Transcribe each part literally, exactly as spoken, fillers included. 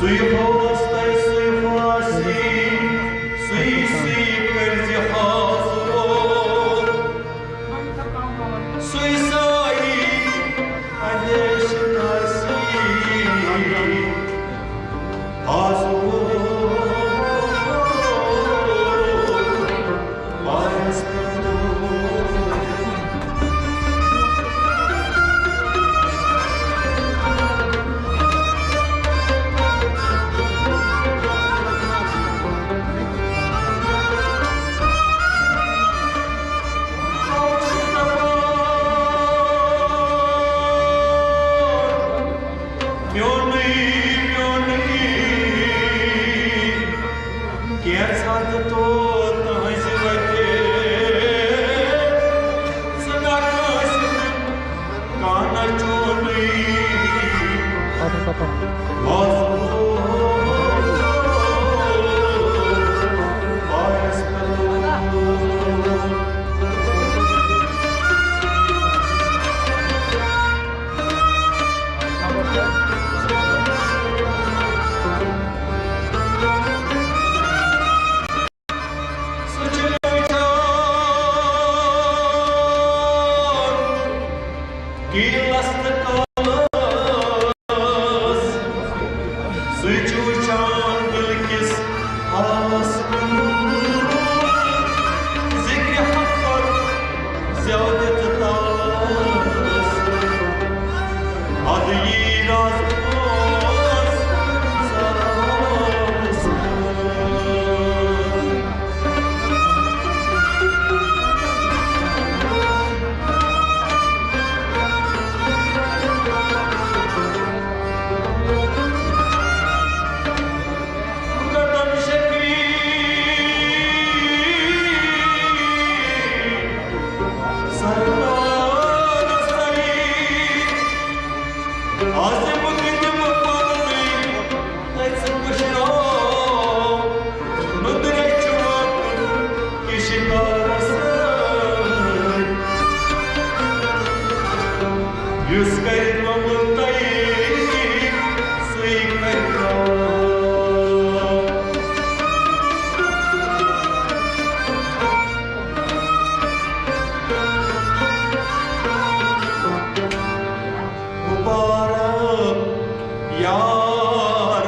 سُے ہوس تہٕ سُے ہوسی، سُے سُے کٔرزِ حاضر۔ سُے سٲری اندیش ناسی حاضر۔ میونُے، میونُے، کینٛژھا تہٕ تو تُہنٛزِ وتہِ، ژٕ نہ کٲنٛسہِ تہٕ کانٛہہ نہ چونُے۔ سُہ چھُ وٕچھان کیلس تہٕ کالس، سُے چھُ وٕچھان دِل کِس حالس کُن۔ ذِکرِ حق کر زیادٕ تہٕ تالس، ادٕ یی راز پوز سالس۔ قدم شفیع سرکار سعید، از مقدم پننی تس مشرا، ندرے چوک کشکارس۔ یُس کرِ نوٚمُت تۄہہِ، سُے کرِ نوٚو۔ مبارک یار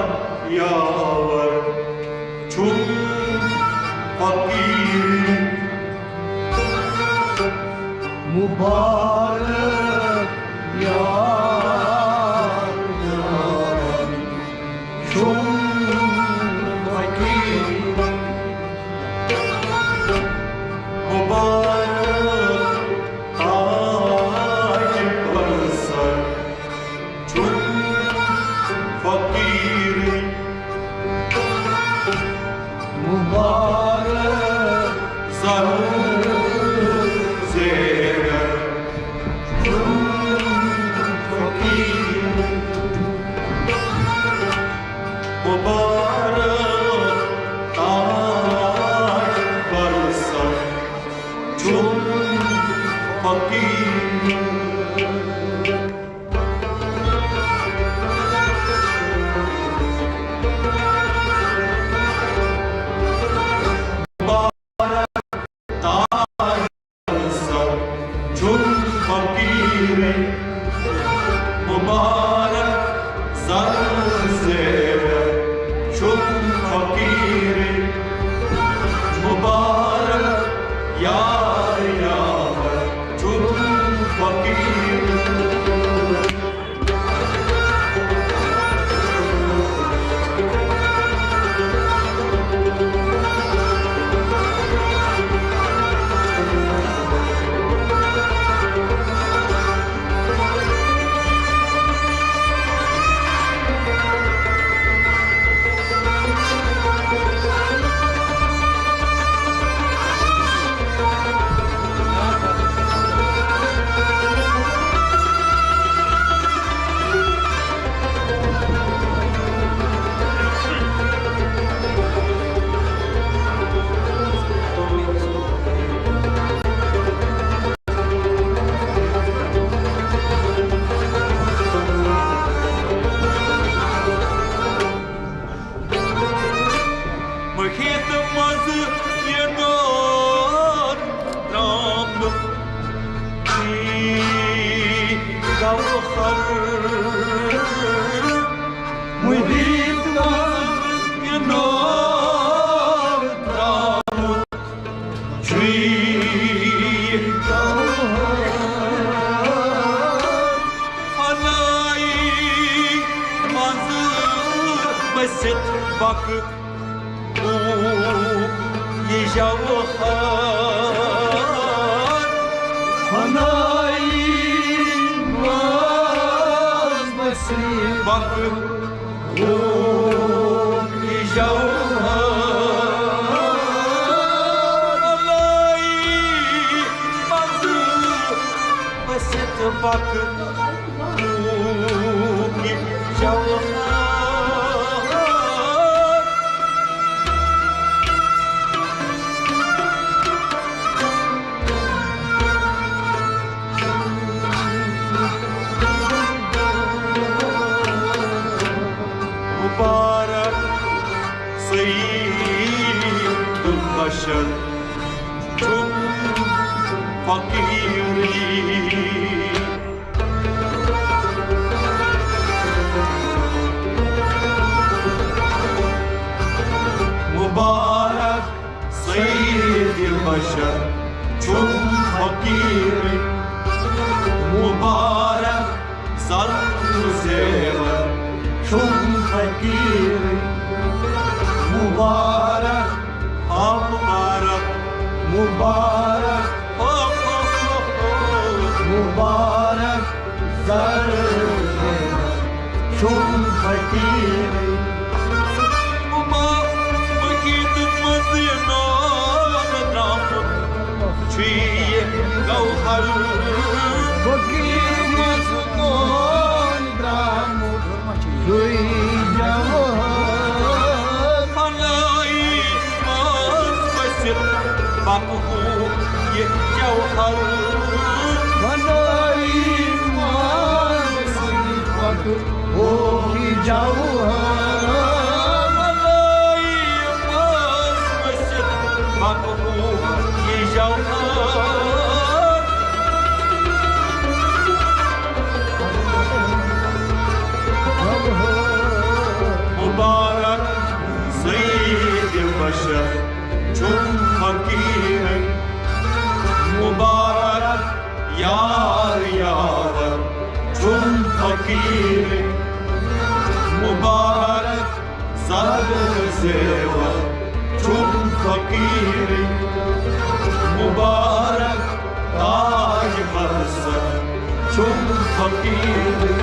یاور چھُم فقیٖر۔ مبارک یار یاور چھُم فقیٖر۔ مبارک تاج پرسر چھُم فقیٖر۔ مبارک سرور زیور چھُم فقیٖر۔ مبارک تاج پرسر چھُم فقیٖر۔ مبارک تاج سر چھُم فقیٖر، مبارک سر زیور چھُم فقیٖر، مبارک یار یاور چھُم فقیٖر۔ جوہر، محیط منٛز یہِ نار درٛامُت چھُ یہِ جوہر۔ فنائی منٛز بٔسِتھ بقہٕ یہِ جوہر۔ فنائی منٛز بٔسِتھ بقہٕ یہِ جوہر۔ فنائی منٛز بٔسِتھ بقہٕ یہِ جوہر۔ مبارک سید البشر چھُم فقیٖرٕے۔ مبارک سید بشر چھُم فقیٖرٕے۔ مبارک زر زیور چھُم فقیٖرٕے۔ مبارک، آ مبارک، مبارک، آ، آ، آ، آ۔ مبارک زر چھُم فقیٖرٕے۔ عقیدٕ منٛز یہِ نار درٛامُت چھُ یہِ گوہر۔ عقیدٕ منٛز نار درٛامُت چھُ یہِ جوہر۔ فنائی منٛز ؤسِتھ بقہٕ ہُک یہِ جوہر۔ فنائی منٛز ؤسِتھ بقہٕ ہُک یہِ جوہر۔ فنائی منٛز ؤسِتھ بقہٕ ہُک یہِ جوہر۔ مبارک سید بشر چھُم فقیٖرٕے۔ مبارک یار یاور چھُم فقیٖرٕے۔ مبارک زر زیور چھُم فقیٖرٕے۔ مبارک تاج برسر چھُم فقیٖرٕے۔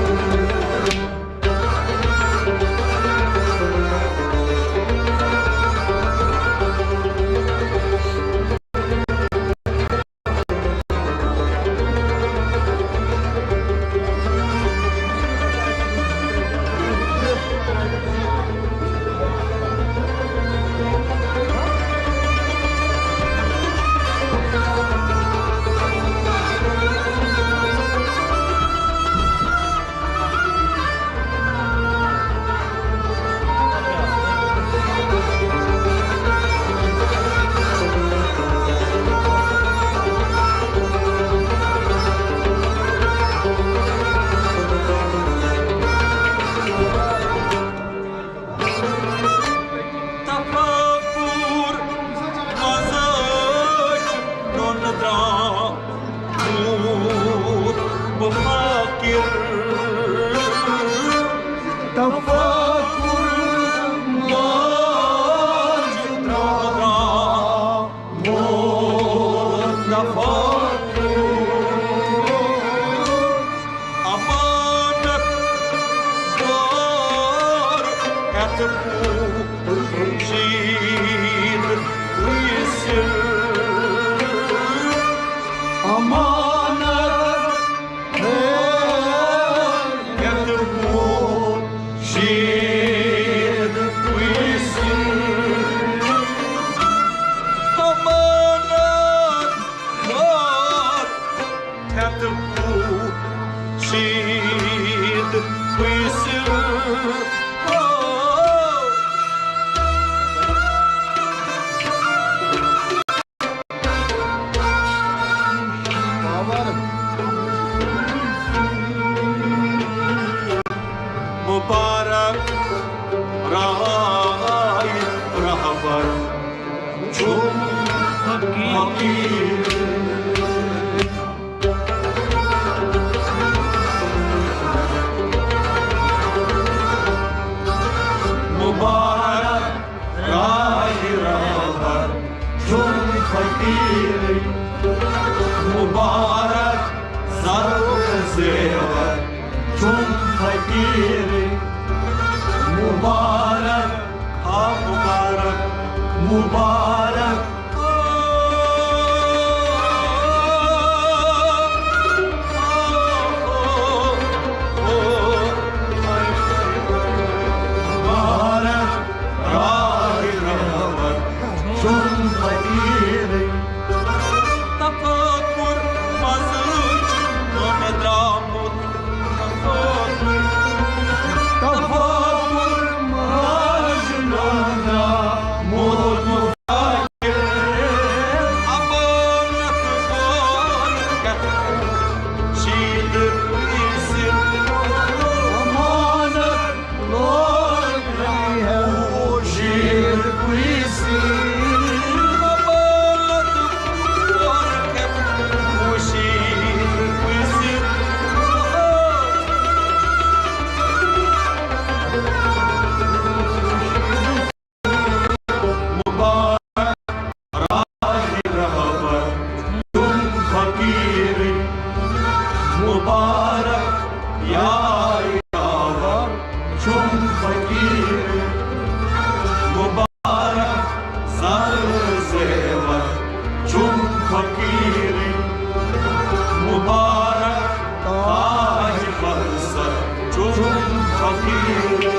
تفکر مزاج نون درام۔ بہٕ فقیٖر۔ تفکر منٛز ترٛاو۔ تفکر۔ امانت دار ہیٚتھ بہٕ شیٖد وٕسِتھ۔ امانت ہیٚتھ بہٕ شیٖد وٕسِتھ۔ امانت دار ہیٚتھ بہٕ شیٖد وٕسِتھ۔ مبارک، ہا مبارک، مبارک۔ مبارک راہ رہبر چون فقیرے۔ تفکر منٛز چھُ درٛامُت تفکر۔ تفکر منٛز چھُ درٛامُت امانت بول کتھ شیٖدٕ پیٖسِتھ۔ امانت لوگ رہی ہے وہ شیر کوئی سی۔ امانت بول کتھ وہ شیر کوئی سی۔ مبارک راہ رہبر تم فقیر، مبارک یار یاور چم فقیر، مبارک زر زیور چم فقیر، مبارک تاج بر سر چم فقیر۔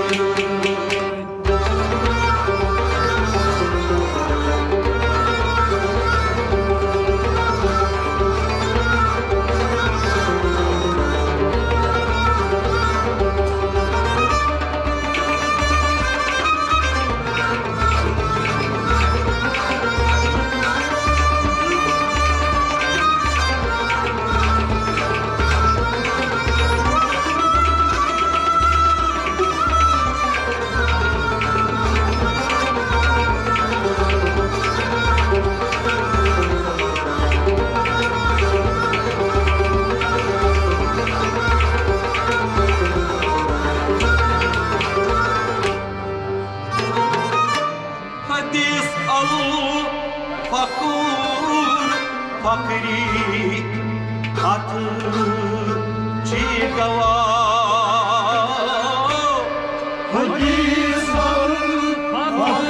حدیث الفقور فقری اتھ چی گواہ۔ حدیث الفقور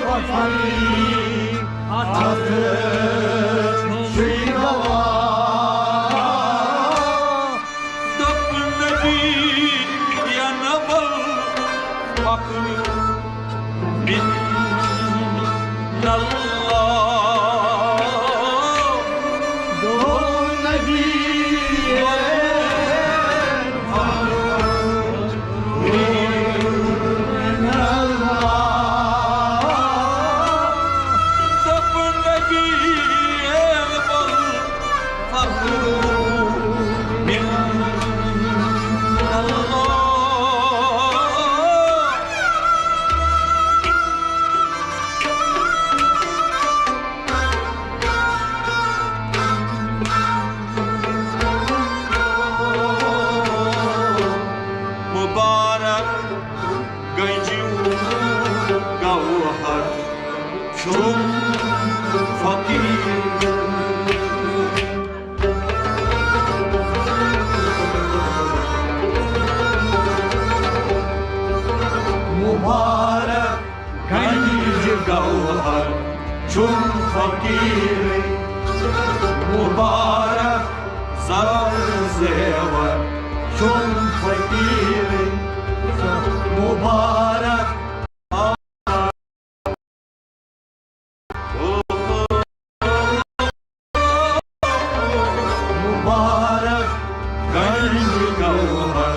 فقری اتھ چی گواہ۔ دوٚپ نبی یا نبل فخر من اللہ۔ دوٚپ نبی یا فخر من اللہ۔ دوٚپ نبی یا نبل فخر من اللہ۔ مبارک گنجیو گوہر چون فقیر۔ مبارک گنج گوہر چون فقیر۔ مبارک زر زیور چون فقیر۔ مبارک مبارک گنج گوہر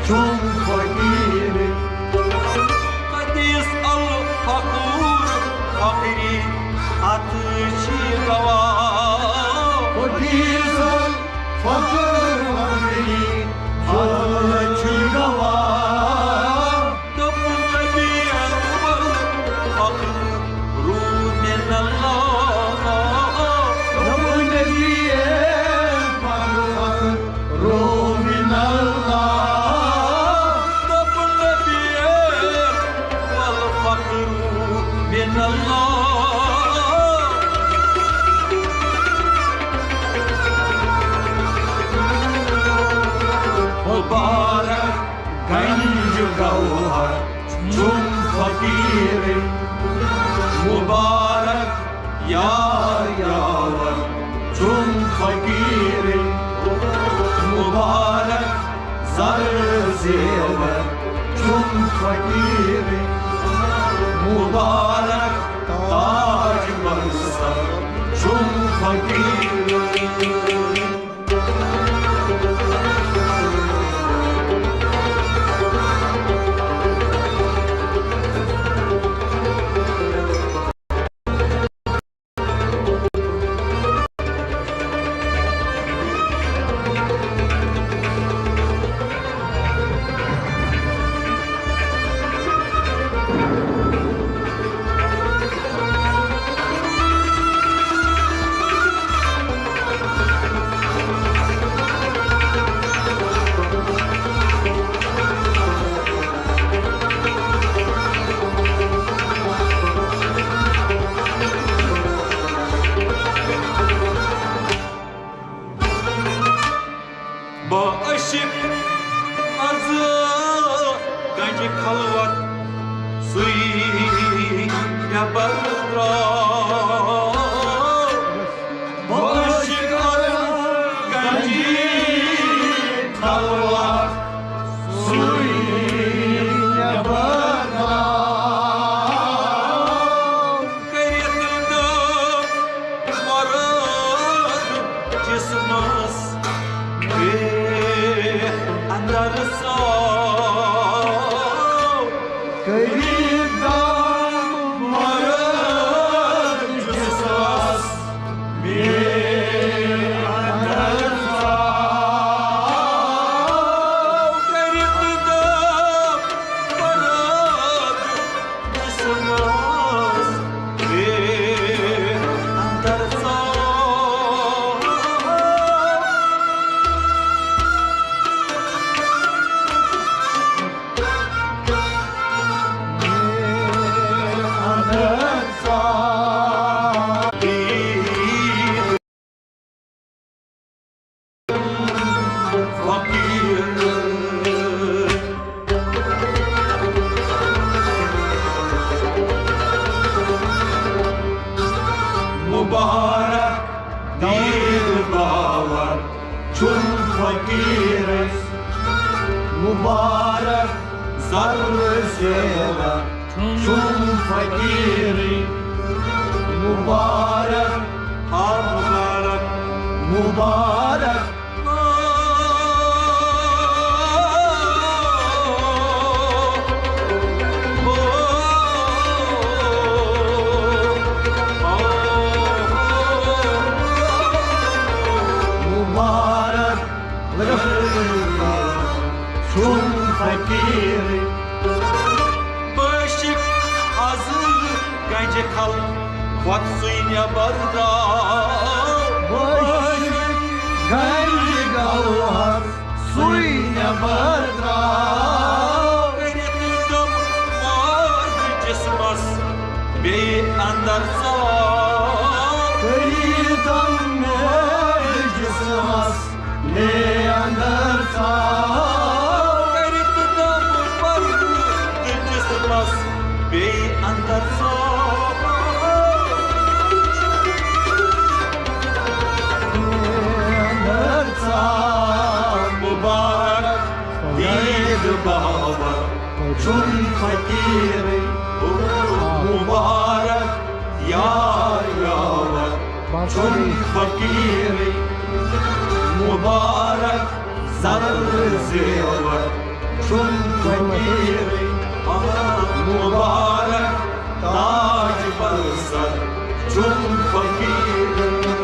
چون فقیر۔ حدیث الفقور فقری اتھ چی گواہ۔ حدیث الفقور فقری گوہر چھُم فقیٖرٕے، مُبارک یار یاور چھُم فقیٖرٕے، مُبارک زر زیور چھُم فقیٖرٕے، مُبارک تاج بر سر چھُم فقیٖرٕے۔ بہٕ عٲشِق از گنجہِ خلوت، سُے نٮ۪بر درٛاو۔ بہٕ عٲشِق از گنجہِ خلوت، سُے نٮ۪بر درٛاو۔ کٔرِتھ دٲم مرٲد جسمس بے اندر ساو۔ کٔرِتھ دٲم مرٲد جسمس بے اندر ساو۔ کٔرِتھ دٲم مرٲد جسمس بے اندر ساو۔ مبارک دید باور چھُم فقیرس، مبارک زر زیور چھُم فقیرٕے، مبارک، ہا مبارک، مبارک۔ مبارک چھُم فقیٖر۔ بہٕ عٲشِق از گنجہِ خلوت سُے نٮ۪بر درٛاو۔ بہٕ عٲشِق گنجہِ خلوت سُے نٮ۪بر درٛاو۔ کٔرِتھ دم مٲرۍ جسمس بیٚیہِ اندر ژاو۔ کٔرِتھ دم مٲرۍ جسمس بیٚیہِ اندر ژاو۔ کٔرِتھ دم مٲرۍ جسمس بیٚیہِ اندر ژاو۔ اندر ژاو۔ مبارک دید باور چھُم فقیٖرٕے، مبارک یار یاور چھُم فقیٖرٕے، مبارک زر زیور چھُم فقیٖرٕے، مبارک تاج بر سر چھُم فقیٖرٕے۔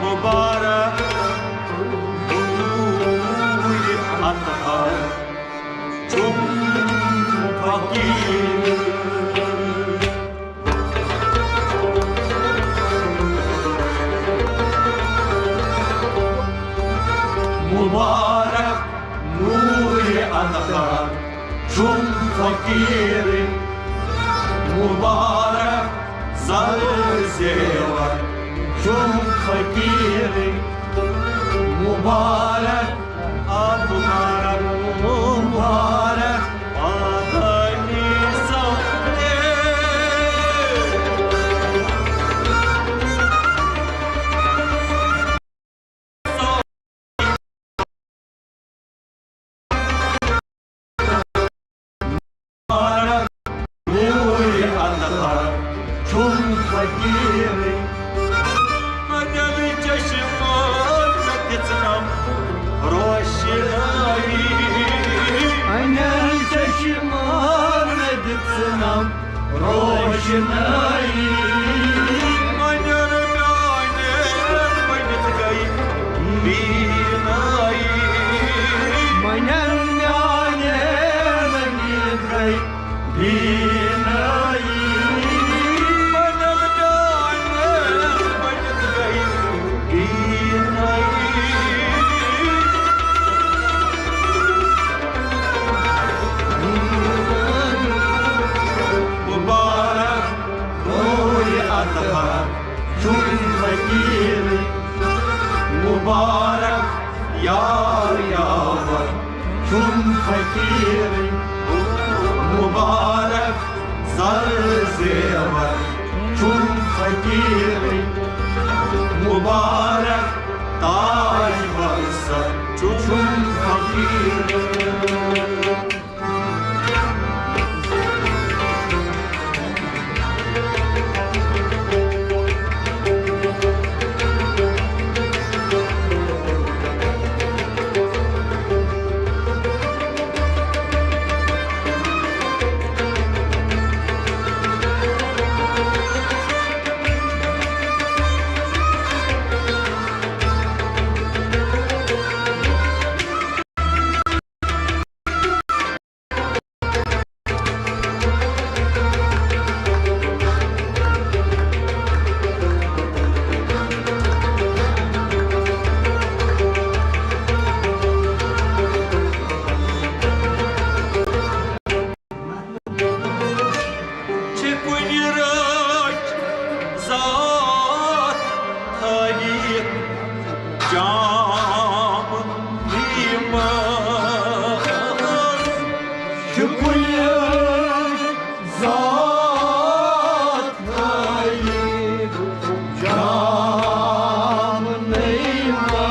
مبارک نور اطہر چھُم فقیٖر۔ مبارک نور اطہر چھُم فقیٖر، مبارک زر زیور چھُم فقیٖر، مبارک آ مبارک، مبارک آدمی سب۔ مبارک نور اطہر چھُم فقیٖرٕے۔ انیل چشمہٕ مےٚ دِژنم روشنایی۔ انیل چشمہٕ مےٚ دِژنم روشنایی۔ مگر میانہِ بٔنِتھ گٔے بینایی۔ مگر میانہِ بٔنِتھ گٔے بینایی۔ مگر میانہِ بٔنِتھ گٔے بینایی۔ مبارک نور اطہر چھُم فقیٖر، مبارک یار یاور چھُم فقیٖر، مبارک زر زیور چھُم فقیٖر، مبارک تاج برسر چھُم فقیٖر۔ چھِ کُنہِ رٲچھ ذات تھٲیِتھ جام نیٖمٕژ۔ چھِ کُنہِ رٲچھ ذات تھٲیِتھ جام نیٖمٕژ۔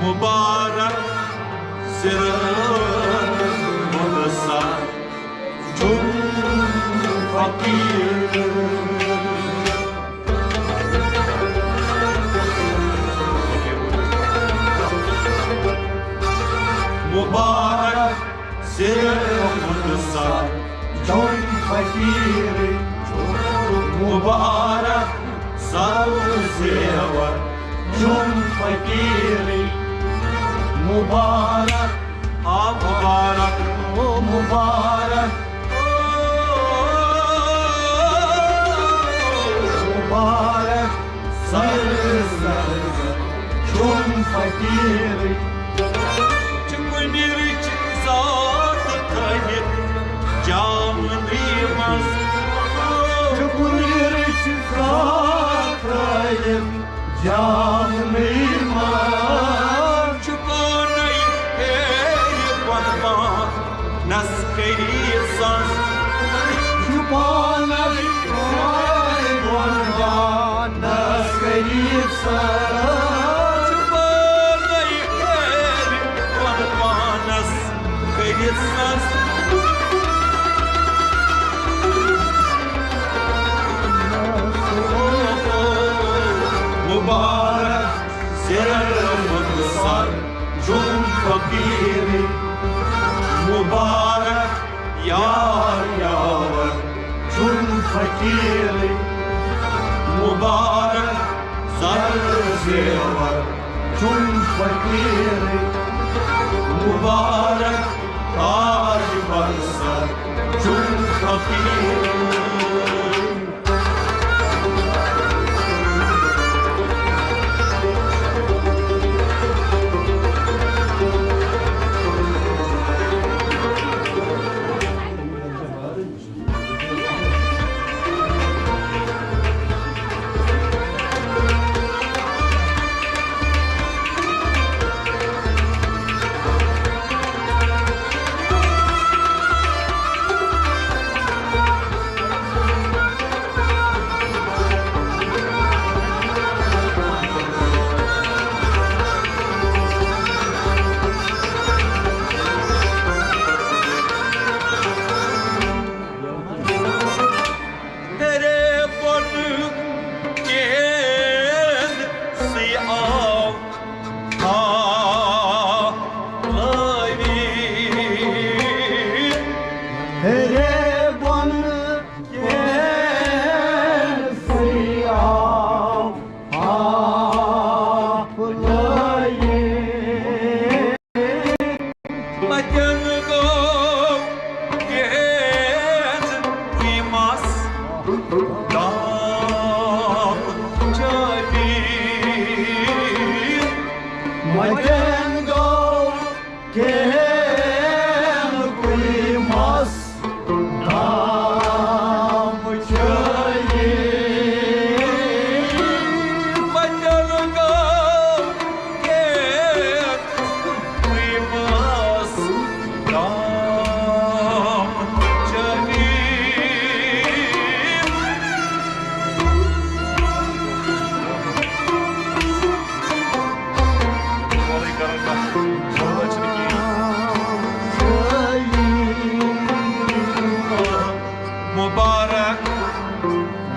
مبارک سِرَن ہُنٛد سر چھُم فقیٖر۔ مبارک سِرَن ہُنٛد سر چھُم فقیٖر، مبارک سر زیور چھُم فقیٖر، مبارک، آ مبارک، او مبارک، مبارک، سر سر چھُم فقیٖرٕے۔ چھُ کُنہِ رٕژِ ذات تھٲوِتھ جامنٕے منٛز۔ چھُ کُنہِ رٕژِ ذات تھٲوِتھ جامنٕے منٛز۔ چھُ پانے ہیرِ بۄن پانس کٔرِتھ سَز۔ چھُ پانے ہیرِ بۄن پانس کٔرِتھ سَز۔ چھُ پانے ہیرِ بۄن پانس کٔرِتھ سَز۔ مبارک زیوَر سر چھُم فقیٖرٕے۔ مبارک یار یاور چھُم فقیٖرٕے۔ مبارک زر زیور چھُم فقیٖرٕے۔ مبارک تاج بر سر چھُم فقیٖرٕے۔ تیرے بن کینٛہہ سٕے آو ہاوٲوِتھ۔ تیرے بن کینٛہہ سٕے آو ہاوٲوِتھ۔ مَتٮ۪ن گوٚو کینٛژ قۭمَس دام چٲبی۔ مَتٮ۪ن گوٚو کینٛژ قۭمَس دام چٲبی۔ مَتٮ۪ن گوٚو کینٛژ قۭمَس دام چٲبی۔ مبارک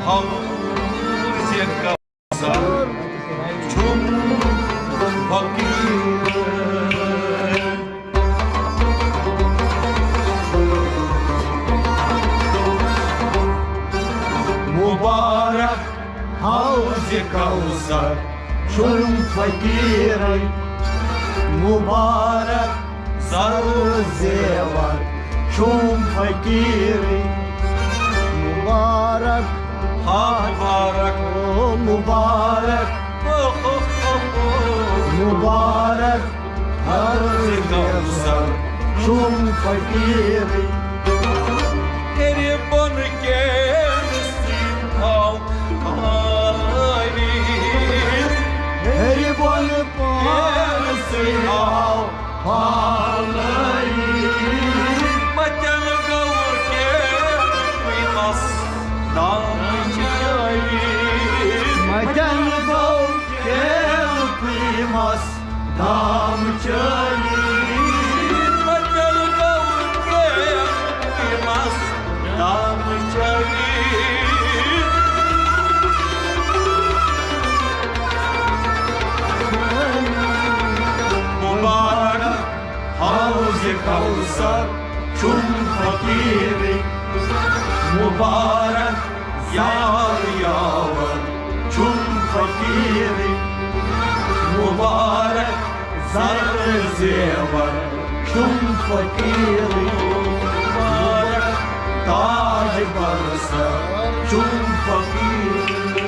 حوضِ کوثر چھُم فقیٖر۔ مبارک حوضِ کوثر چھُم فقیٖرٕے۔ مبارک زر زیور چھُم فقیٖرٕے۔ مبارک، ہا مبارک، او مبارک، او ہو ہو ہو۔ مبارک حوضِ کوثر چھُم فقیٖرٕے۔ ہیرِ بۄن کینٛہہ سٕے آو ہاوٲوِتھ۔ ہیرِ بۄن کینٛہہ سٕے آو ہاوٲوِتھ۔ مَتٮ۪ن گوٚو کینٛہہ قۭمَس دام چٲبی۔ مَتٮ۪ن گوٚو کینٛہہ قۭمَس دام چٲبی۔ مَتٮ۪ن گوٚو کینٛہہ قۭمَس دام چٲبی۔ مبارک حوضِ کوثر چھُم فقیٖرٕے۔ مبارک یار یاور چھُم فقیٖرٕے۔ مبارک سر زیور چھُم فقیٖرٕے، مبارک تاج برسر چھُم فقیٖرٕے۔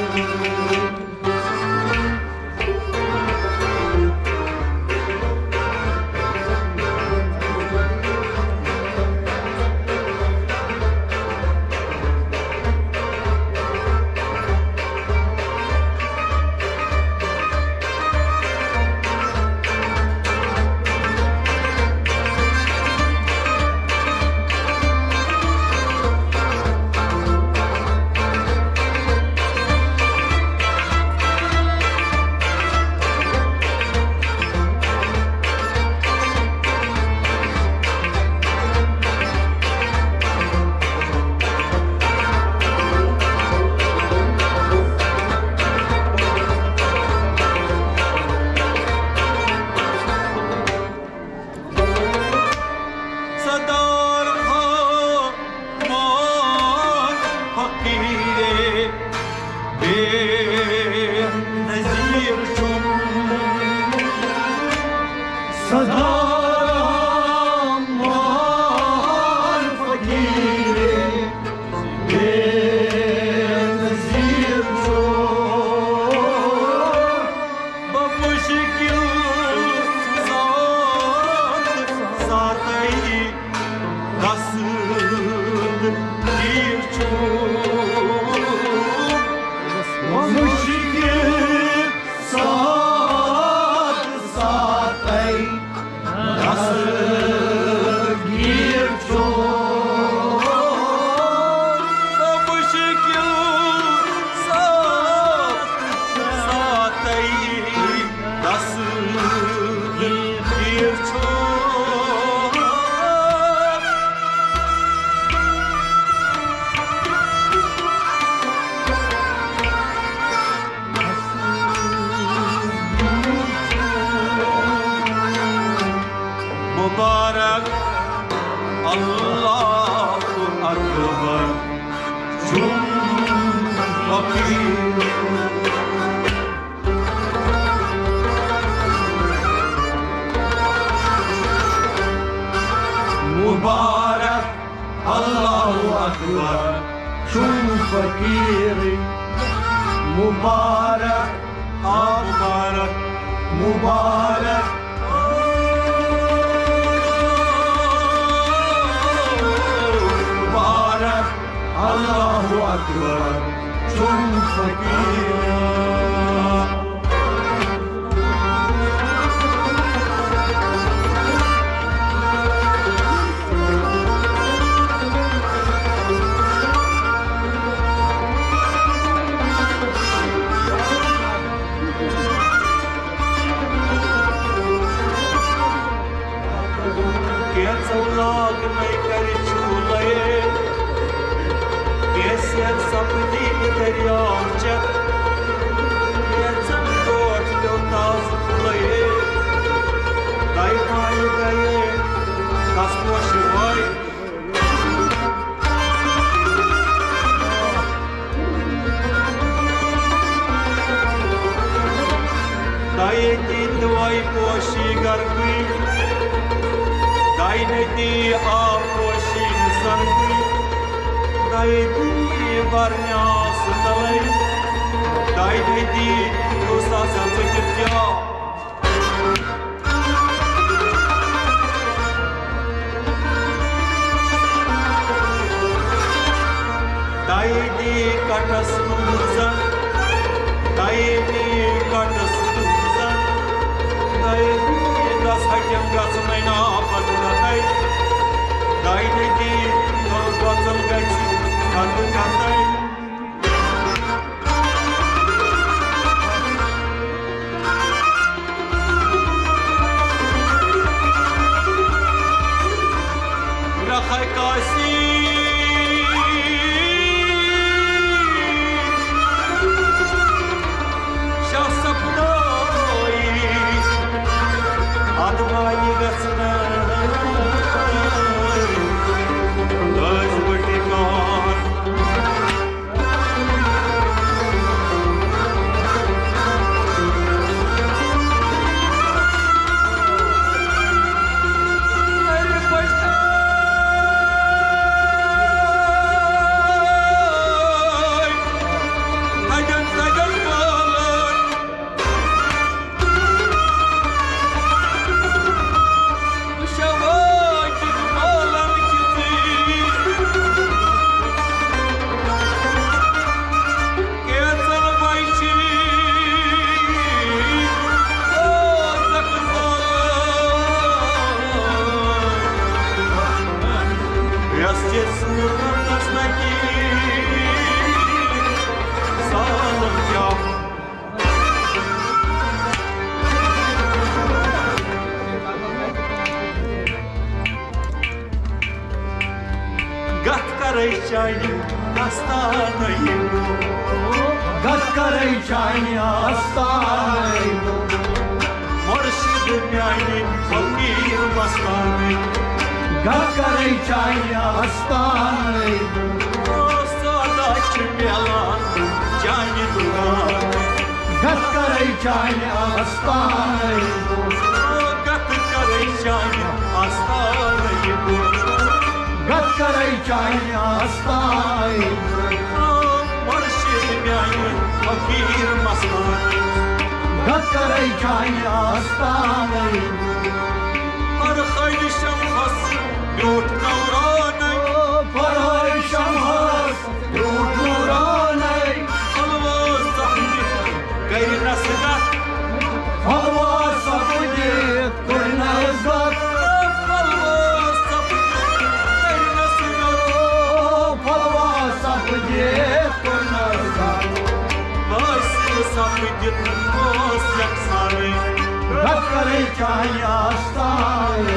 سردار خان فقیرے بے نظیر چھُم۔ سردار خان فقیرے بے نظیر چھُم۔ بہ مشکل سات ساتے دستگیر چھُم۔ بہ مشکل سات ساتے دستگیر چھُم۔ بہ مشکل سات ساتے دستگیر چھُم۔ مبارک اللہ اکبر چھُم فقیٖر۔ مبارک اللہ اکبر چھُم فقیٖرٕے۔ مبارک، آ مبارک، مبارک، مبارک اللہ اکبر چھُم فقیٖر۔ کینٛژو لاگنَے کَرِ چوٗلَے، کینٛژھن سَپدِ دٔریاو چَتھ، کینٛژَن ٹوٹھ پیوٚو تازٕ پھُلَے، دَے مالہِ دَے کَس پوشہِ وَے۔ دایتی دوائی پوشی گرگی، داینتی آب پوشی سرگی، دایتی برنیاس تلے، داینتی دوسا سچت کیا۔ دایدی کٹس دوزن، دایدی کٹس دوزن، دایدی دس حکم گژھنٕے نا پتہٕ دتَے، دایدی گژھن گژھِ پتہٕ کتَے۔ رخائی کاسی شاہ سپدائی ادمائی گژھنا۔ گتھ کرے چانہِ آستانٕے، گتھ کرے چانہِ آستانٕے، مرشد میانہِ فقیر مستانٕے۔ گتھ کرے چانہِ آستانٕے، سودا چھُ میلان چانہِ دُکانٕے۔ گتھ کرے چانہِ آستانٕے، گتھ کرے چانہِ آستانٕے، گتھ کرے چانہِ آستانٕے، مرشد میانہِ فقیر مستانٕے۔ گتھ کرے چانہِ آستانٕے۔ فرہاد شمعس بیوٗٹھ نورانٕے۔ فرہاد شمعس بیوٗٹھ نورانٕے۔ پھلواز سپدِتھ کٔرنس گتھ۔ پھلواز سپدِتھ کٔرنس گتھ۔ پھلواز سپدِتھ کٔرنس گتھ۔ پھلواز سپدِتھ کٔرنس گتھ۔ حٲصِل سپدِتھ اوس یکسانٕے۔ گتھ کرے چانہِ آستانٕے۔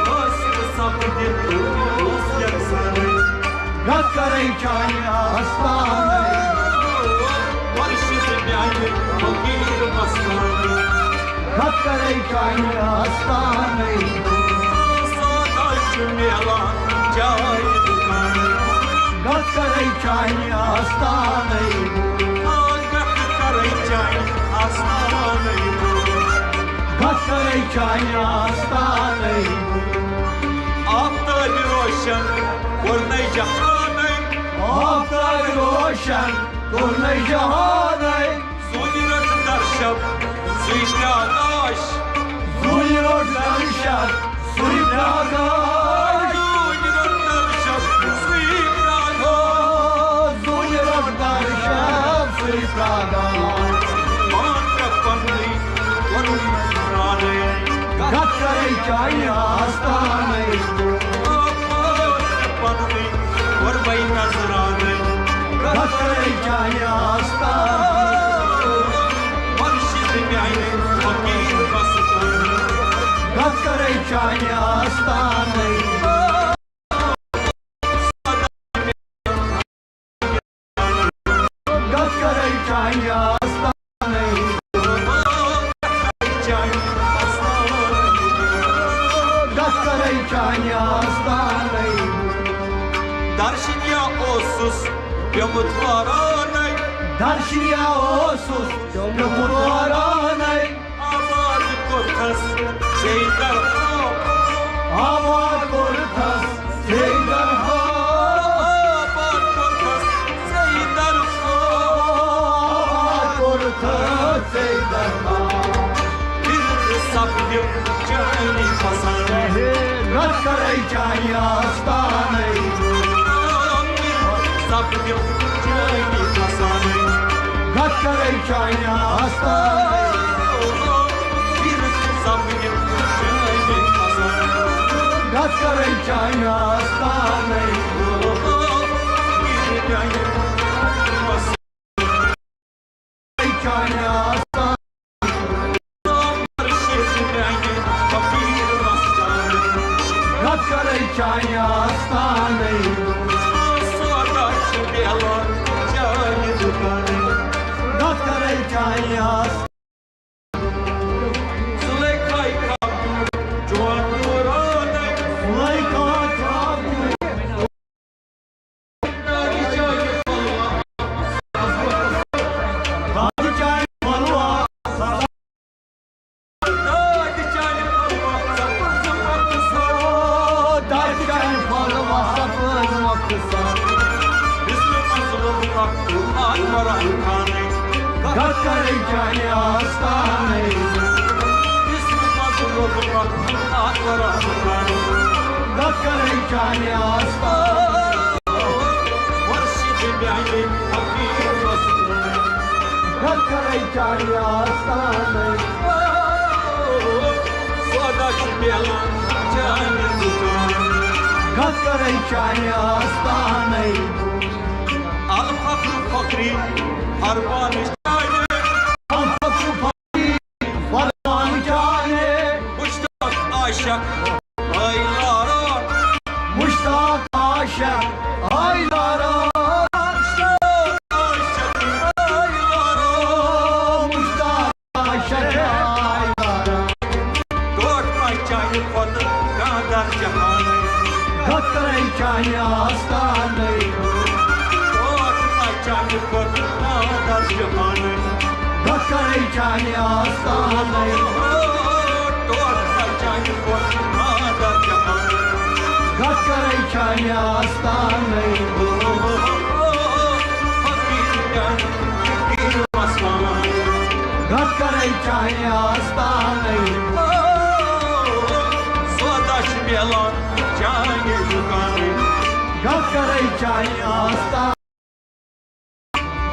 حٲصِل سپدِتھ اوس یکسانٕے۔ گتھ کرے چانہِ آستانٕے۔ مرشد میانہِ فقیر مستانٕے۔ گتھ کرے چانہِ آستانٕے۔ سودا چھُ میلان چانہِ دُکانٕے۔ گتھ کرے چانہِ آستانٕے۔ گتھ کرے چانہِ آستانٕے۔ گتھ کرے چانہِ آستانٕے۔ آفتاب روشن کوٚرنَے جہانٕے۔ آفتاب روشن کوٚرنَے جہانٕے۔ زوٗنہِ رٔٹ درشب سُے پرٛاگاش۔ زوٗنہِ رٔٹ درشب سُے پرٛاگاش۔ زوٗنہِ رٔٹ درشب سُے پرٛاگاش۔ زوٗنہِ رٔٹ درشب سُے پرٛاگاش۔ پان ترٛپنٕے ووٚنُن نظرانَے۔ گتھ کرے چانہِ آستانٕے۔ پان ترٛپنٕے ووٚنمَے نظرانَے۔ گتھ کرے چانہِ آستانٕے۔ مرشد میانہِ فقیر مستانٕے۔ گتھ کرے چانہِ آستانٕے۔ گتھ کرے چانہِ آستانٕے۔ گتھ کرے چانہِ آستانٕے۔ درشنیا اوسُس پیوٚمُت وارانَے۔ درشنیا اوسُس پیوٚمُت وارانَے۔ آباد کوٚرتھس سیدر خان۔ آباد کوٚرتھس سیدر خان۔ آباد کوٚرتھس سیدر خان۔ آباد کوٚرتھس سیدر خان۔ پھر سپدِم چٲنی پسنٛد۔ گتھ کرے چانہِ آستانٕے۔ سپدِم چٲنی پسنٛد۔ گتھ کرے چانہِ آستانٕے۔ پھر سپدِم چٲنی پسنٛد۔ گتھ کرے چانہِ آستانٕے۔ پھر چانہِ پسنٛد۔ چانہِ آستان۔ گتھ کرے چانہِ آستانٕے۔ سودا چھُ میلان چانہِ دُکانٕے۔ گتھ کرے چانہِ آستان۔ سُلے کھاے کھاو چون نورانٕے۔ سُلے کھاے کھاو گتھ کرے چانہِ آستانٕے۔ گتھ کرے چانہِ آستانٕے۔ مرشد میانہِ فقیر مستانٕے۔ گتھ کرے چانہِ آستانٕے۔ سودا چھُ میلان چانہِ دُکانٕے۔ گتھ کرے چانہِ آستانٕے۔ الفخر فخری ارمان چانہِ۔ الفخر فخری ارمان چانہِ۔ مشتاق عاشق ٲے لاران۔ مشتاق شک آی لارا، مشتاق عاشق آی لارا، مشتاق عاشق آی لارا۔ ٹوٹھ ما چانہِ کھۄتہٕ کانٛہہ در جہانٕے۔ کتھ کرے چانہِ آستانٕے۔ ٹوٹھ ما چانہِ کھۄتہٕ کانٛہہ در جہانٕے۔ کتھ کرے چانہِ آستانٕے۔ ٹوٹھ ما چانہِ کھۄتہٕ کانٛہہ در جہانٕے۔ کتھ کرے چانہِ آستانٕے۔ فقیٖر میانہِ، فقیٖر مسلان۔ کتھ کرے چانہِ آستانٕے۔ سودا چھُ میلان چانہِ دُکانٕے۔ کتھ کرے چانہِ آستان۔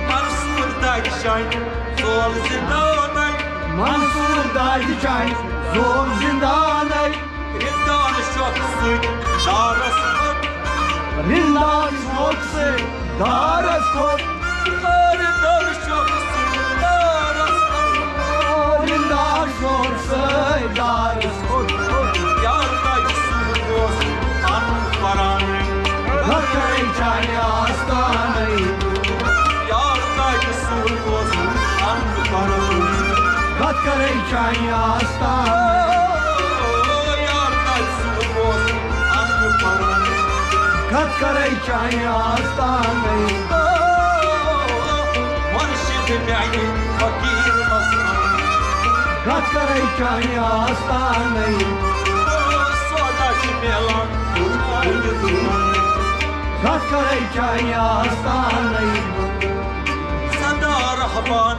منصور دادِ چانہِ زول زندانٕے۔ منصور دادِ چانہِ زول زندانٕے۔ رِندان شوقہٕ سۭتۍ دارس کھوٚت۔ رِندان شوقہٕ سۭتۍ دارس کھوٚت۔ رِندان شوقہٕ سۭتۍ دارس کھوٚت۔ رِندان شوقہٕ سۭتۍ دارس کھوٚت۔ یار تاجہِ سوٗر اوس اَنُن قرآنٕے۔ کتھ کرے چانہِ آستانٕے۔ یار تاجہِ سوٗر اوس اَنُن قرآنٕے۔ کتھ کرے چانہِ آستانٕے۔ یار تاجہِ سوٗر اوس اَنُن قرآنٕے۔ کتھ کرے چانہِ آستانٕے۔ مرشد میانہِ فقیٖر مسلان۔ کتھ کرے چانہِ آستانٕے۔ سودا چھُ میلان چانہِ دُکانٕے۔ کتھ کرے چانہِ آستانٕے۔ سدا رحمان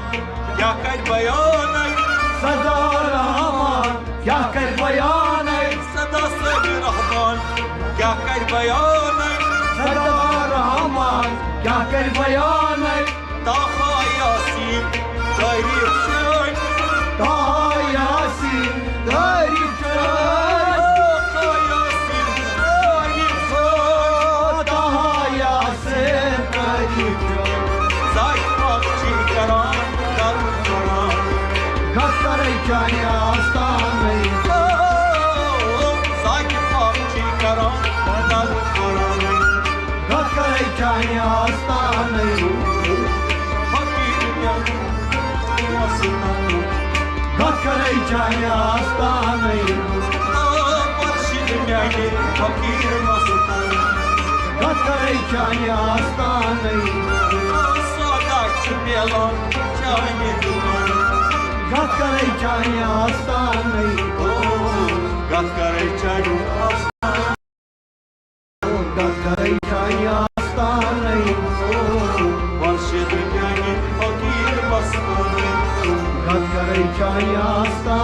کیٛاہ کرِ بیانٕے۔ سدا رحمان کیٛاہ کرِ بیانٕے۔ سدا صٲبِ رحمان کیٛاہ کرِ بیانٕے۔ سدا رحمان کیٛاہ کرِ بیانٕے۔ طٰہٰ یاسیٖن تعریٖف چھٲنۍ۔ طٰہٰ یاسیٖن تعریٖف چھٲنۍ۔ طٰہٰ یاسیٖن تعریٖف چھٲنۍ۔ طٰہٰ یاسیٖن تعریٖف چھٲنۍ۔ ذاتِ پاک چھِ کران درد کران۔ کتھ کرے چانہِ آستانٕے۔ ذاتِ پاک چھِ کران درد کران۔ کتھ کرے چانہِ آستانٕے۔ فقیٖر میانہِ آستانٕے۔ کتھ کرے چانہِ آستانٕے۔ مرشد میانہِ فقیٖر مستانٕے۔ کتھ کرے چانہِ آستانٕے۔ سودا چھُ میلان چانہِ دُکانٕے۔ کتھ کرے چانہِ آستانٕے۔ کتھ کرے چانہِ آستانٕے۔ کتھ کرے چانہِ آستانٕے۔ مرشد میانہِ فقیٖر مستانٕے۔ کتھ کرے چانہِ آستانٕے۔